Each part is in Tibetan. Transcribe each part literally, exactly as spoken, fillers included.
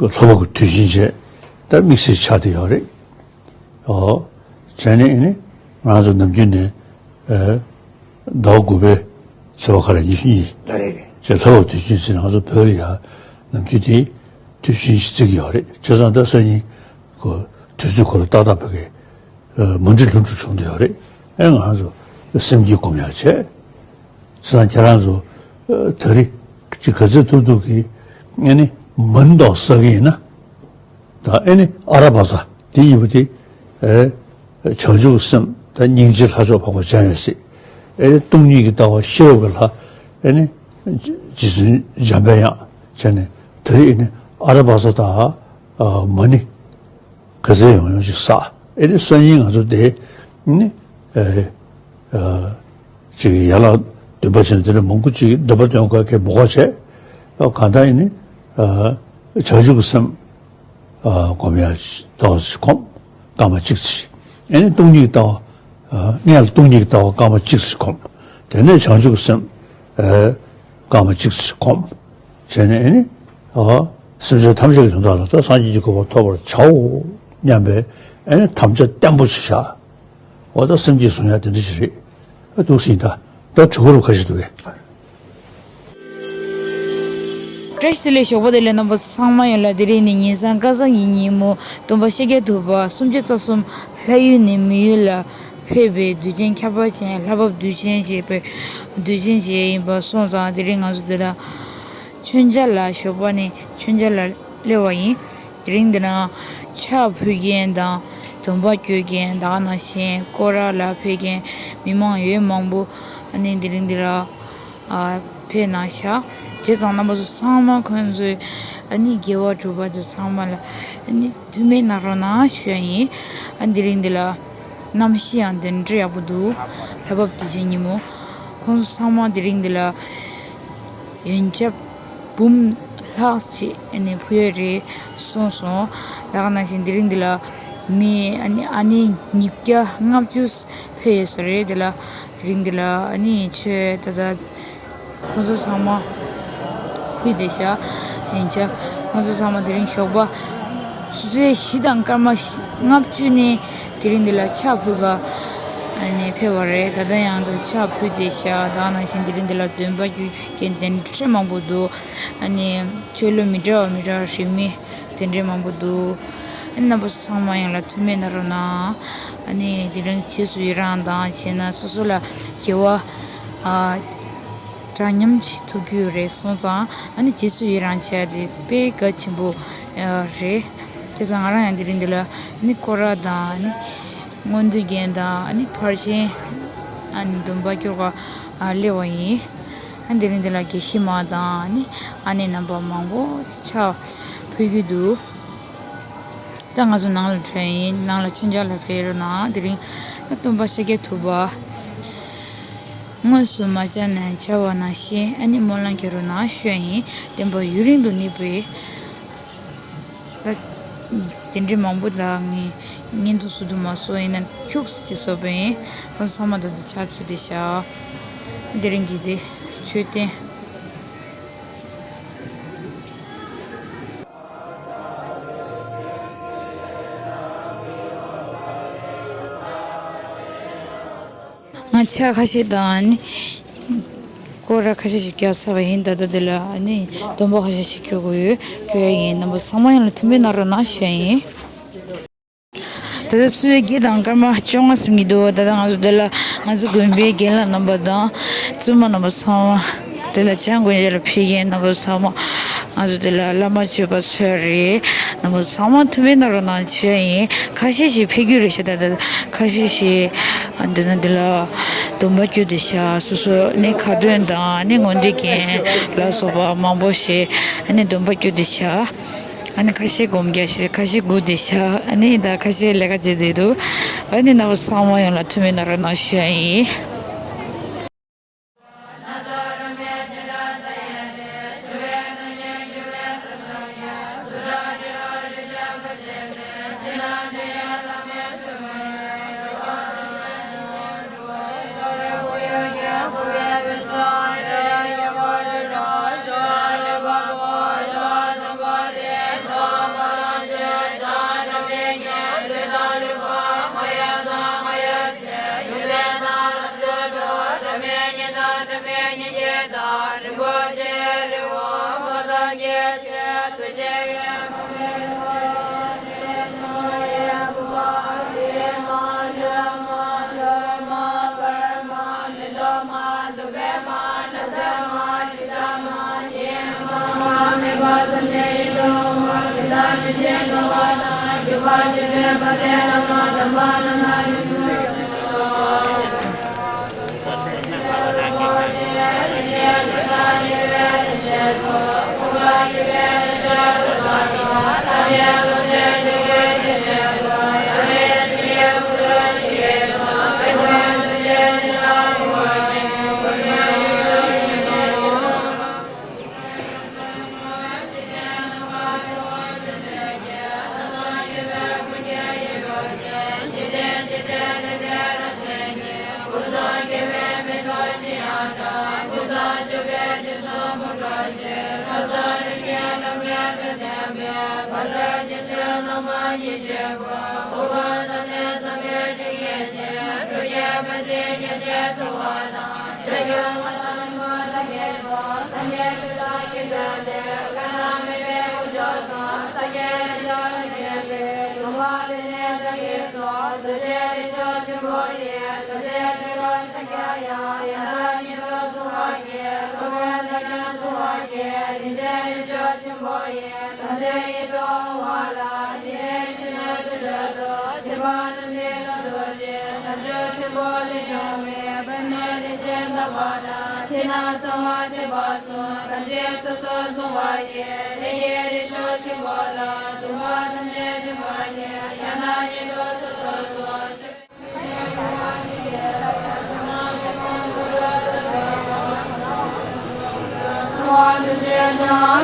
ལྷོ་བབས་ཀྱི་དུས་ཆེན་བྱས། ད་དམིགས་བསལ་ཆགས་བསྡད་ཡོད་རེད། ཨོ། བྱས་ནས་ཨེ་ནི་ང་ཚོ་ནམ་རྒྱུན་ནས་ཨེ་ཟླ་བ་དགུ་པའི་ཚེས་པ་ག་རེ་ཉི་ཤུ་གཉིས། ད་རེད་རེད། བྱས་ལྷོ་བབས་དུས་ཆེན་ཟེར་ང་ཚོ་བོད་ལ་ཡ་ནམ་རྒྱུན་དེ་དུས་ཆེན་ཞིག་བརྩི་གི་ཡོད་རེད། བྱས་ཙང་ད་སང་ཉིན་ཁོ་དུས་ཚོད་ཁོ་ལ་ཏག་ཏག་ཕ་གི་ཨེ་མ་འགྲིག་ལྷུན་གྲུབ་བྱུང་བསྡད་ཡོད་རེད། ཨེ་ང་ཚོ་སེམས་བསྐྱེད་སྒོམ་ཡག་བྱས། བྱས་ཙང་ཁྱེད་རང་ཚོ་ཨེ་ད་རེས་ཅིག་ག་ཚོད་ཐུབ་ཐུབ་ཀྱིས་ཨེ་ནི་མ་ཎི་ཏོག་བསགས་ཀྱི་ཡིན་ན། ད་ཨེ་ནི་ཨ་ར་བ་ས་དེ་ཡིན་པ་དེ། ཨེ་བྱང་ཆུབ་ཀྱི་སེམས་དང་སྙིང་རྗེ་ལྷ་མཆོག་འཕགས་པ་འཇམ་དབྱངས་སྲས། ཨེ་ནི་སྟོང་ཉིད་ཀྱི་ལྟ་བ་ཤེས་རབ་ཀྱི་ལྷ། ཨེ་ནི་རྗེ་བཙུན་འཇམ་པའི་དབྱངས་བྱས་ནས་ད་རེས་ཨེ་ནི་ཨ་ར་བ་ས་དང་ཨ་མ་ཎི་ག་ཚོད་ཡོང་ཡོང་ཅིག་བསགས། ཨེ་ནི་སང་ཉིན་ང་ཚོ་དེ་ནི་ཨེ་ཨ་ཅིག་ཡན་ལག་བདུན་པ་བྱས་ནས་དེ་འདྲ་མང་པོ་ཅིག་འདོན་པ་འདོན་དགོས་ཀྱི་འབོད་སྐུལ་བྱས། ཨ་གང་ལྟར་ཡིན་ནི་ཨ་བྱང་ཆུབ་ཀྱི་སེམས་ཨ་སྒོམ་ཡག་ཏོག་ཙམ་སྒོམ། སྐར་མ་གཅིག་ཙམ། ཨེ་ནི་སྟོང་ཉིད་ཀྱི་ལྟ་བ། ཨ་སྔོན་ལ་སྟོང་ཉིད་ཀྱི་ལྟ་བ་སྐར་མ་གཅིག་ཙམ་སྒོམ། དེ་ནས་བྱང་ཆུབ་ཀྱི་སེམས་ཨ་སྐར་མ་གཅིག་ཙམ་སྒོམ། བྱས་ནས་ཨེ་ནི་ཨ་སེམས་ཅན་ཐམས་ཅད་ཀྱི་དོན་དག་ལ་ད་སངས་རྒྱས་ཀྱི་གོ་འཕང་ཐོབ་པར་བྱའོ་སྙམ་པའི་ཨེ་ནི་དམ་བཅའ་བརྟན་པོ་ཞིག་བཞག། འོ་ད་སེམས་བསྐྱེད་གསུང་ཡག་དེ་འདྲ་ཞིག་རེད། ཨ་འདུག་སེ་ཡིན། ད་ད་གྲོས་འགོ་རུ་ཁ་ཤས་འདུག་གས། བཀྲ་ཤིས་བདེ་ལེགས། ཞོགས་པ་བདེ་ལེགས། རྣམ་པ་ཚང་མ་ཡོངས་ལ་དེ་རིང་ནི་ཉིན་བཟང་སྐལ་བཟང་གི་ཉིན་མོ། སྟོན་པ་ཤཱཀྱ་ཐུབ་པ་སུམ་ཅུ་རྩ་གསུམ་ལྷ་ཡུལ་ནས་མི་ཡུལ་ལ་ཕེབས་པའི་དུས་ཆེན་ཁྱད་པར་ཅན། ལྷ་བབས་དུས་ཆེན་ཞེས་པའི་དུས་ཆེན་ཞིག་ཡིན་པ་སོང་ཙང་དེ་རིང་ང་ཚོ་འདི་ལ་མཆོད་མཇལ་ལ་ཞོགས་པ་ནས་མཆོད་མཇལ་ལ་སླེབས་པ་ཡིན། དེ་རིང་འདི་ན་ཕྱག་ཕུལ་མཁན་དང་སྡོམ་པ་སྐྱོར་མཁན་ད་ག་ནང་བཞིན་སྐོར་ར་ལ་ཕེབས་མཁན་མི་མང་ཡོད་མང་པོ་ཨ་ནི་དེ་རིང་འདི་ལ་ཨ་ཕེབས་གནང་ཤག། བྱས་ཙང་རྣམ་པ་ཚོ་ཚང་མ་ཁོང་ཚོས་ཨ་ནི་དགེ་བ་སྒྲུབ་པ་ཚོ་ཚང་མ་ལ་ཨ་ནི་ཐུགས་སྨོན་གནང་རོགས་གནང་ཞུ་ཡ་ཡིན། ཨ་ནི་དེ་རིང་འདི་ལ་གནམ་གཤིས་ཡང་དེ་འདྲ་ཡག་པོ་འདུག། ལྷ་བབས་དུས་ཆེན་ཉིན་མོ། ཁོང་ཚོ་ཚང་མ་དེ་རིང་འདི་ལ་ཡོན་ཆབ་འབུམ་ལྷག་ཅིག་ཨ་ནི་ཕུལ་ཡོད་རེད་གསུངས་སོང་། ད་ག་ནང་བཞིན་དེ་རིང་འདི་ལ་མི་ཨ་ནི་ཨ་ནི་ཉིས་བརྒྱ་ལྔ་བཅུ་ཕེབས་ཡོད་ས་རེད། དེ་ལ་དེ་རིང་འདི་ལ་ཨ་ནི་ཆོས་ད་ལྟ་ཁོང་ཚོ་ཚང་མ་ཕུལ་བསྡད་ཤག། ཡོན་ཆབ་ཁོང་ཚོ་ཚང་མ་དེ་རིང་ཞོགས་པ་སོ་སོའི་གཞིས་དང་སྐར་མ་ལྔ་བཅུ་ནས་དེ་རིང་འདི་ལ་ཕྱག་ཕུལ་ག་ཨ་ནི་ཕེབས་པ་རེད། ད་ལྟ་ཡང་དུ་ཕྱག་ཕུལ་བསྡད་ཤག། ད་ག་ནང་བཞིན་དེ་རིང་འདི་ལ་སྡོམ་པ་སྐྱོར་མཁན་དེ་འདྲ་མང་པོ་འདུག། ཨ་ནི་ཆོས་ལུགས་མི་འདྲ་བ་མི་འདྲ་བ་རིས་མེད་དེ་འདྲ་མང་པོ་འདུག། ཨ་ནི་རྣམ་པ་ཚོ་ཚང་མ་ཡོངས་ལ་ཐུགས་སྨོན་གནང་རོགས་གནང་། ཨ་ནི་དེ་རིང་རྗེས་སུ་ཡི་རང་དང་བྱས་ན་སོ་སོ་ལ་དགེ་བ་ཨ་འདྲ་མཉམ་ཅིག་ཐོབ་རྒྱུ་རེད་སོང་ཙང་ཨ་ནི་རྗེས་སུ་ཡི་རང་བྱས་ཏེ་དཔེ་གལ་ཆེན་པོ་ཨ་རེད། བྱས་ཙང་ང་རང་ཡང་དེ་རིང་འདི་ལ་ཨ་ནི་སྐོར་ར་དང་ཨ་ནི་སྔོན་དུས་རྒྱན་དང་ཨ་ནི་ཕར་ཕྱིན་ཨ་ནི་སྡོམ་པ་སྐྱོར་ག་ཨ་སླེབས་པ་ཡིན། ཨ་དེ་རིང་འདི་ལ་དགེ་བཤེས་མ་དང་ཨ་ནི་ཨ་ནེ་རྣམ་པ་མང་པོ་ཕྱག་ཕུལ་གྱི་འདུག། ད་ང་ཚོ་ནང་ལ་འགྲོ་ཡ་ཡིན། ནང་ལ་མཆོད་མཇལ་ལ་ཕེབས་རོགས་གནང་། དེ་རིང་ད་སྟོན་པ་ཤཱཀྱ་ཐུབ་པ་དངོས་སུ་མ་མཇལ་ན་མཇལ་བ་ནང་བཞིན་ཨ་ནི་སྨོན་ལམ་རྒྱག་རོགས་གནང་ཞུ་ཡ་ཡིན། བསྟན་པ་ཡུན་རིང་དུ་གནས་པའི་ད་དེ་འདྲའི་མང་པོ་ད་ངས་བརྙན་ཐུང་བཟོ་ཐུབ་མ་སོང་། ཡིན་ན་ཁྱུག་ཙམ་ཅིག་བཟོས་པ་ཡིན། ཁོང་ཚོ་ཚང་མ་ད་དུང་ཕྱག་ཚུད་བསྡད་ཤག། དེ་རིང་གི་དེ་མཆོད་རྟེན། ང་ཕྱག་ཁ་ཤས་དང་ནི་སྐོར་ར་ཁ་ཤས་ཤིག་བརྒྱབ་ཚར་བ་ཡིན། ད་ལྟ་འདི་ལ་ནི་སྡོམ་པ་ཁ་ཤས་ཤིག་སྐྱོར་དགོས་ཡོད། སྐྱོར་ཡ་ཡིན། རྣམ་པ་ཚང་མ་ཡོངས་ལ་ཐུགས་སྨོན་གནང་རོགས་གནང་ཞུ་ཡ་ཡིན། ད་ལྟ་ཚུར་བརྒྱད་དང་སྐར་མ་བཅོ་ལྔ་ཟིན་གྱི་འདུག། ད་ལྟ་ང་ཚོ་འདི་ལ་ང་ཚོ་དགོན་པའི་རྒན་ལགས་རྣམ་པ་དང་བཙུན་མ་རྣམ་པ་ཚང་མ། དེ་ལ་བྱང་དགོན་ཡ་ལ་ཕེབས་མཁན་རྣམ་པ་ཚང་མ། ང་ཚོ་དེ་ལ་བླ་མ་མཆོད་པ་ཚོ་རེད། རྣམ་པ་ཚང་མ་ཐུགས་སྨོན་གནང་རོགས་གནང་ཞུ་ཡ་ཡིན། ཁ་ཤས་ཤིག་ཕེབས་རྒྱུ་རེད་ཤག། ད་ལྟ་ཁ་ཤས་ཤིག་འདི་ན་འདི་ལ་སྡོམ་པ་སྐྱོར་བསྡད་ཤག། སོ་སོ་ནི་ཁ་ཏོན་དང་ནི་དངོས་འབྲེལ་རྒྱན་ལ་སོགས་པ་མང་པོ་ཞིག་ནི་སྡོམ་པ་སྐྱོར་བསྡད་ཤག། ཨ་ནི་ཁ་ཤས་སྒོམ་རྒྱག་ཤག། ཁ་ཤས་སྒུག་བསྡད་ཤག། ཨ་ནི་ད་ཁ་ཤས་ལས་ཀ་བྱེད་བསྡད་འདུག། ཨ་ནི་རྣམ་པ་ཚང་མ་ཡོངས་ལ་ཐུགས་སྨོན་གནང་རོགས་གནང་ཞུ་ཡ་ཡིན།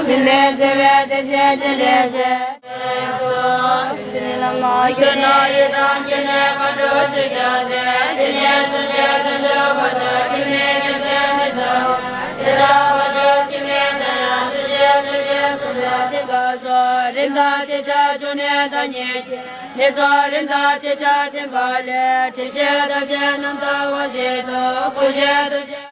མི་མེད་བརྩེ་བའི་བདེ་ཆེན་སྤྱན་རས་གཟིགས། དེ་ནས་བླ་མ་ཁྱོད་ནི་ཡི་དམ་གྱི་གནས་མཁའ་འགྲོ་ཆོས་ཀྱི་རྒྱལ་མཚན། དེ་ནས་བརྩོན་འགྲུས་བརྩོན་འགྲུས་པོ་ཏི་ཁྱོད་ནི་སྐྱེ་མཆེད་མི་ཟད་པ། དེ་དག་བར་དུ་གཤེགས་མི་དང་ཡང་དུ་བརྩེ་བའི་ཚུལ་གྱིས་གསུངས་སོ། དེ་དག་ཆོས་ཆ་བཅུ་གནས་བདག་ཉིད་ཀྱི། ནི་སོགས་རིམ་དང་ཆོས་ཆ་བསྟན་པ་ལས། སྒྲིབ་བྱེད་དག་བྱེད་རྣམ་དག་པ་བཞི་དང་། ཀུན་བྱེད་དུ་བྱེད།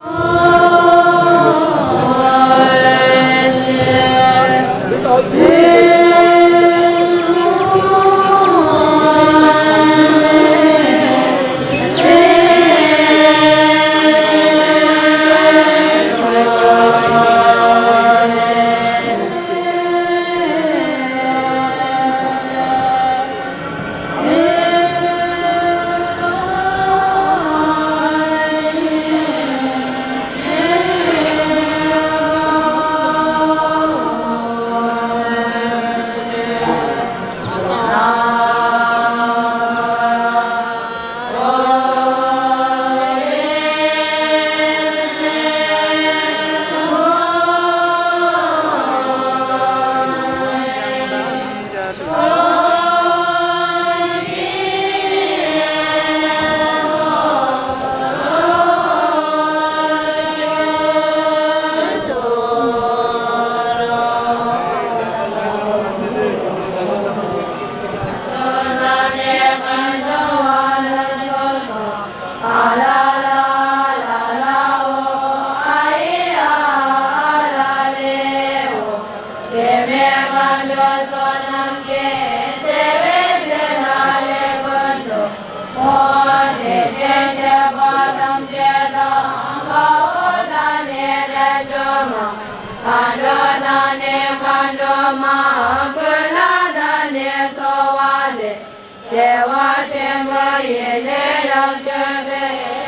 བདེ་བ་ཆེན་པོ་ཡི་ལས་རབ་བྱུང་བའི་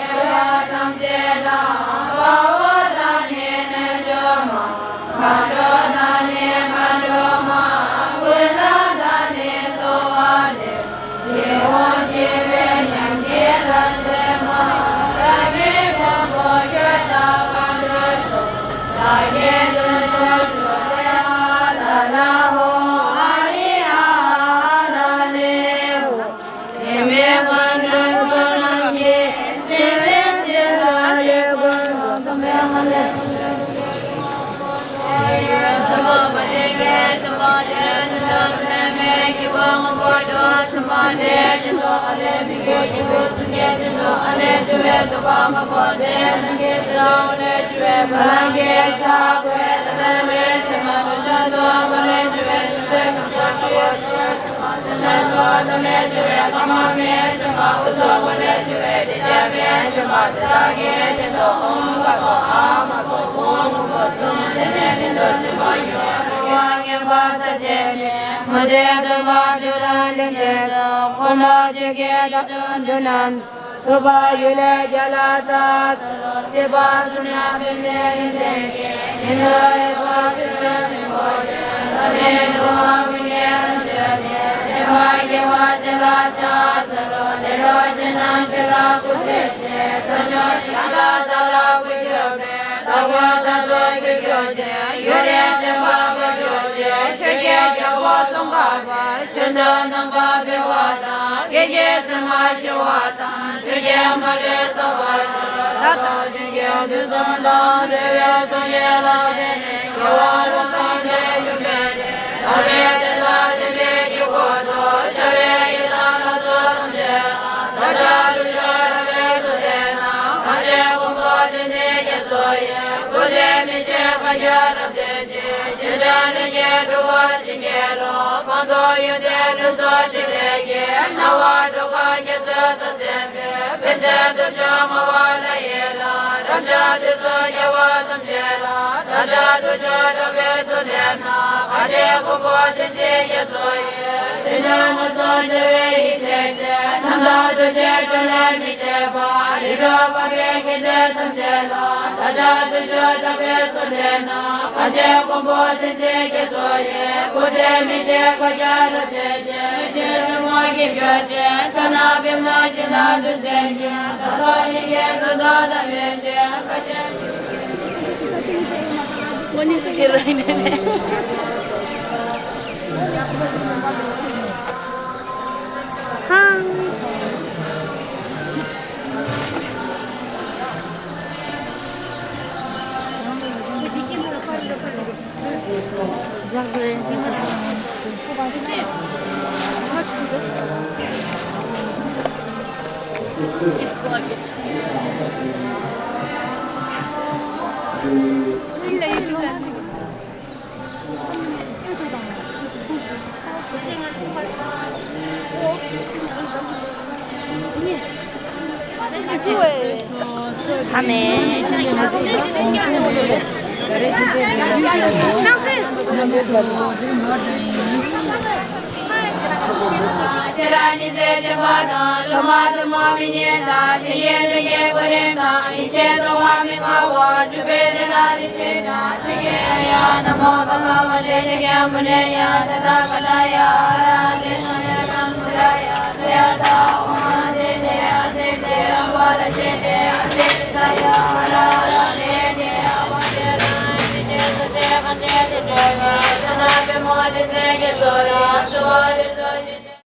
དགེ་བ་ཐམས་ཅད་དང་། དཔའ་བོ་དང་ནི་རྣལ་འབྱོར་མ། མཁའ་འགྲོ་དང་ནི་མཁའ་འགྲོ་མ། ཀུན་དགའ་དང་ནི་གསོལ་བ་འདེབས། ཡིད་འོང་ཞི་བའི་ཉམས་ཀྱི་རང་བཞིན་མ། བདག་གི་དོན་པོ་ཁྱོད་ལ་མཁའ་འགྲོ་མཆོག། བདག་གི་དོན་དུ་གྲོལ་ཏེ་ཨ་ལ་ལ་ཧོ། ཨ་རི་ཨ་ཨ་ལ་ལེ་ཧོ། ཐུབ་པ་ཡུལ་ལས་རྒྱལ་ལ་ཕྱག་འཚལ་ལོ། སྲིད་པ་གསུམ་ན་ཕན་པའི་རིན་ཆེན་གྱི། ཉན་ཐོས་རིག་པ་ཆོས་སྐྱོང་ཆེན་པོ་ཆེ། ཐ་མལ་འཁྲུལ་བ་ཀུན་གྱི་རང་གཅོད་པའི། ཐེག་པ་དགེ་བ་ཅན་ལ་ཕྱག་འཚལ་ལོ། ལེ་ལོ་ཅན་རྣམས་ཆོས་ལ་སྐུར་སྤྲོད་བྱེད། ས་ཕྱོགས་དག་ལ་བདག་ལ་སྐུར་སྐྱོབ་པའི། བདག་པོ་བདག་ཏུ་གྱུར་ཀྱང་ཆེ། ཡུལ་ལས་བསྟན་པ་འཕེལ་ཀྱང་ཆེ། ཆོས་ཀྱི་རྒྱལ་པོ་ཙོང་ཁ་པ། ཆོས་མཛད་རྣམ་པར་འཕེལ་བ་དང་། བགེགས་ཀྱི་མཚན་མ་ཞི་བ་དང་། མཐུ་རྐྱེན་མ་ལུས་སོ་བར་ཤོག །ད་ལྟ་ཆོས་ཀྱི་དུས་གསུམ་དང་། འབྲེལ་བའི་སངས་རྒྱས་ལ་བརྟེན་ནས། རྒྱལ་བ་རབ་འབྱམས་ཆོས་ཀྱི་སྤྱོད་པའི་ཐ་མལ་དེ་དག་འདུལ་བའི་དཀྱིལ་འཁོར་དུ། ཤར་བའི་ཡི་དམ་ལྷ་ཚོགས་ཐམས་ཅད་ལ། བདག་ཅག་ཐུགས་ཆོས་དྲག་པོས་གསོལ་འདེབས་ན། ང་བཅས་མགོན་པོ་བསྟན་འཛིན་རྒྱ་མཚོ་ཡི། སྐུ་ཚེ་མི་ཤིགས་མཁའ་ཁྱབ་རབ་བརྟན་ཅིང་། གཞན་དོན་ལྷན་སྐྱེས་འགྲོ་བ་ཅན་གྱི་བློ། ཕག་མདོག་གཡུ་ལྡན་ལྷུན་རྩེ་ཕྲིན་ལས་ཀྱིས། སྣང་བ་འགྲོ་ཁམས་རྒྱ་མཚོ་དང་མཚུངས་པའི། བོད་མཛོད་སྟོབས་ཆེན་སྨྲ་བ་ལྷ་ཡི་བློན། རབ་འབྱམས་སྡེ་སྲིད་རྒྱལ་བ་ཐམས་ཅད་ལ། བདག་ཅག་ཐུགས་ཆོས་དྲག་པོས་གསོལ་འདེབས་ན། ང་བཅས་མགོན་པོ་བསྟན་འཛིན་རྒྱ་མཚོ་ཡི། མདུན་དུ་མངོན་སུམ་མཇལ་བའི་ཡེ་ཤེས་ཅན། རྣམ་དག་ཐུགས་རྗེའི་སྒྲོན་ལས་མི་ཕྱེད་པ། རིགས་དྲུག་པ་དགེ་བའི་དགེ་འདུན་ཐམས་ཅད་ལ། བདག་ཅག་ཐུགས་ཆོས་དྲག་པོས་གསོལ་འདེབས་ན། ང་བཅས་མགོན་པོ་བསྟན་འཛིན་རྒྱ་མཚོ་ཡི། སྐུ་ཚེ་མི་ཤིགས་མཁའ་ཁྱབ་རབ་བརྟན་ཅིང་། ཡེ་ཤེས་རྩེ་མོ་སྐྱེམས་གྱུར་ཅིང་། ཕྱག་ན་པདྨོ་སྤྱན་དྲངས་ཏུ་གསོལ་ཞིང་། བདག་སོགས་སྙིང་གའི་ཚོགས་གཙོ་དང་ལྷན་ཅིག། བཀའ་དྲིན། ཁྱེད་རང་ཉིད་ཀྱི་སྤྱོད་པ་དང་། སློབ་མ་དུ་མ་མི་ཉན་དང་། ཆོས་ཉན་དུ་ཉན་གོ་རིམ་དང་། ཡེ་ཤེས་རྫོགས་པ་མི་མངའ་བ། སྤྲུལ་པའི་གདན་ལ་རིགས་ཤེས་བྱ། ཆོས་ཀྱི་ཡ། ན་མོ་བྷ་ག་ཝ་ཏེ། ཤཱཀྱ་མུ་ནེ་ཡ། ཏ་ཐཱ་ག་ཏཱ་ཡ། ཨ་ར་ཧ་ཏེ་སམ་ཡག་སམ་བུདྡྷ་ཡ། ད་ཡ་ད་ཨོཾ་ཨ་ཏི་ཏེ་ཨ་ཏི་ཏེ་ར་པ་ར་ཏི་ཏེ་ཨ་ཏི་ཏ་ཡ། ཨ་ར་ཧ་ར་ཧ་ཏེ་ཨ་བ་ཏེ་ར་ཧ་ཏེ་ཏེ་ས་ཏེ་ཨ་ཏི་ཏེ་ཏེ་ཏེ་ཡ། ད་ན་པདྨོ་ཏེ་ཏེ་ཡ་ཙོ་ཡ། སྭ་བྷཱ་ཏེ་ཙོ་ཏེ་ཏེ།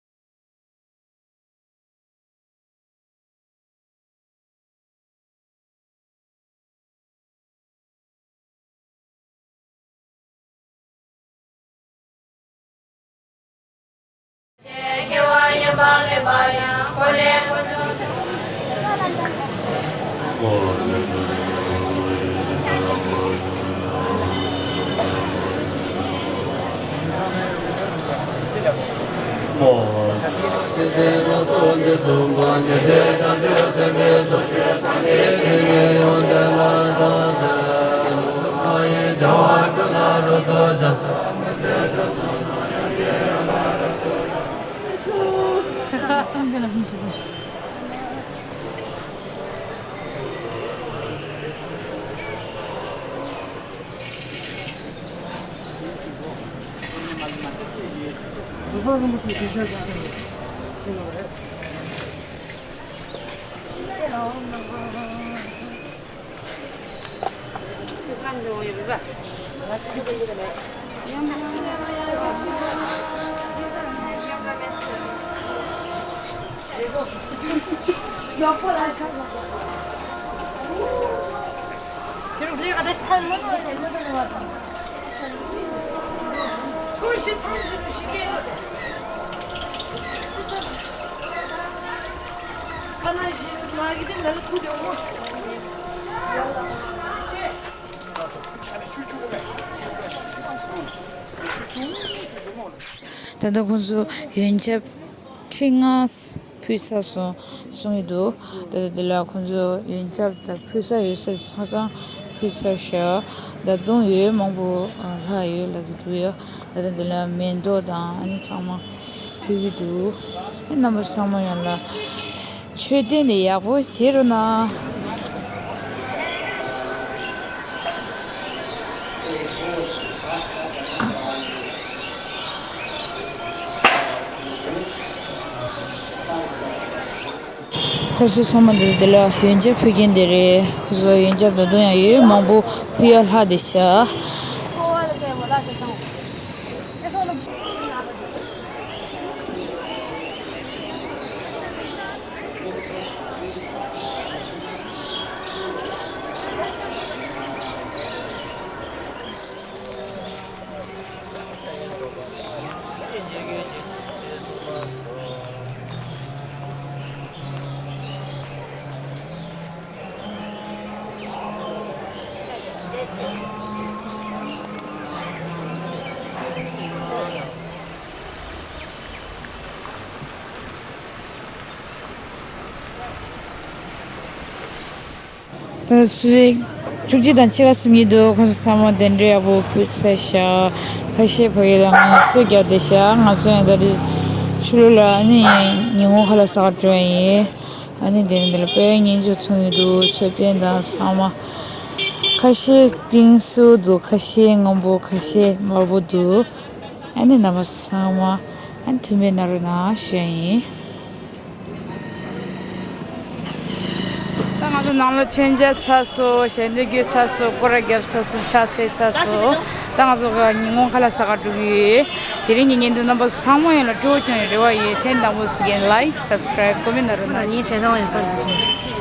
ད་ལྟ་ཁོང་ཚོ་ཡོན་ཆབ། ཁྲི་ལྔ་ཕུལ་ཚར་སོང་གསུང་གི་འདུག་ད་ལྟ་འདི་ལ་ཁོང་ཚོ་ཡོན་ཆབ་དང་ཕུལ་ས་ཡོད་ས་ཧ་ཅང་ཕུལ་ཚར་ཤག་ད་དུང་ཡོད་མང་པོ་ལྷག་ཡོད་ལབ་ཀྱི་འདུག་ཡ། ད་ལྟ་འདི་ལ་མེ་ཏོག་དང་ཨ་ནི་ཚང་མ་ཕུལ་གྱི་འདུག་ཨ་རྣམ་པ་ཚང་མ་ཡོངས་ལ་མཆོད་རྟེན་དེ་ཡག་པོ་བྱེད་རོགས་གནང་། ཁོ་ཚོ་ཚང་མ་འདི་འདི་ལ་ཡོན་ཆབ་ཕུལ་མཁན་དེ་རེད། ཁོ་ཚོ་ཡོན་ཆབ་ད་དུང་ཡང་ཡོད་མང་པོ་ཕུལ་ཡ་ལྷག་བསྡད་ཤག་ད་ཚོད་བཅུ་གཅིག་དང་ཕྱེད་ཀ་ཟིན་གྱི་འདུག་ཁོང་ཚོ་ཚང་མ་གདན་འདྲེན་ཡག་པོ་ཕུལ་ཚར་ཤག་ཁ་ཤས་ཕ་གི་ལ་ང་ཡང་གསོལ་རྒྱག་བསྡད་ཤག་ང་ཚོ་ཡང་ད་རེས་ཆུ་ལོག་ལ་ཨ་ནི་ཉིན་གུང་ཁ་ལག་ཟ་ག་འགྲོ་ཡ་ཡིན། ཨ་ནི་དེ་རིང་འདི་ལ་དཔེ་སྙིང་རྗེ་མཚོན་གྱི་འདུག་མཆོད་རྟེན་དང་ཚང་མ། ཁ་ཤས་ཏིང་སུ་འདུག་ཁ་ཤས་སྔོན་པོ། ཁ་ཤས་དམར་པོ་འདུག་ཨ་ནི་རྣམ་པ་ཚང་མ་ཨ་ནི་མཐུན་པའི་ནང་རོལ་གནང་ཞུ་ཡ་ཡིན། ད་ང་ཚོ་ནང་ལ་མཆོད་མཇལ་ཚར་སོང་། ཞལ་འདོན་བརྒྱབ་ཚར་སོང་། སྐོར་ར་བརྒྱབ་ཚར་སོང་། ཕྱག་འཚལ་ཚར་སོང་། ད་ང་ཚོ་ཉིན་གུང་ཁ་ལག་ཟ་ག་འགྲོ་གི་ཡོད། དེ་རིང་གི་བརྙན་ཐུང་རྣམ་པ་ཚང་མ་ཡོངས་ལ་སྤྲོ་བོ་བྱུང་བའི་རེ་བ་ཡོད། ཐེངས་དང་པོ་གཟིགས་མཁན་like, subscribe, comment་ནང་རོལ་གནང་། ངའི་བྱེད་སྟངས་ཡག་པོ་འདུག་ཟེར།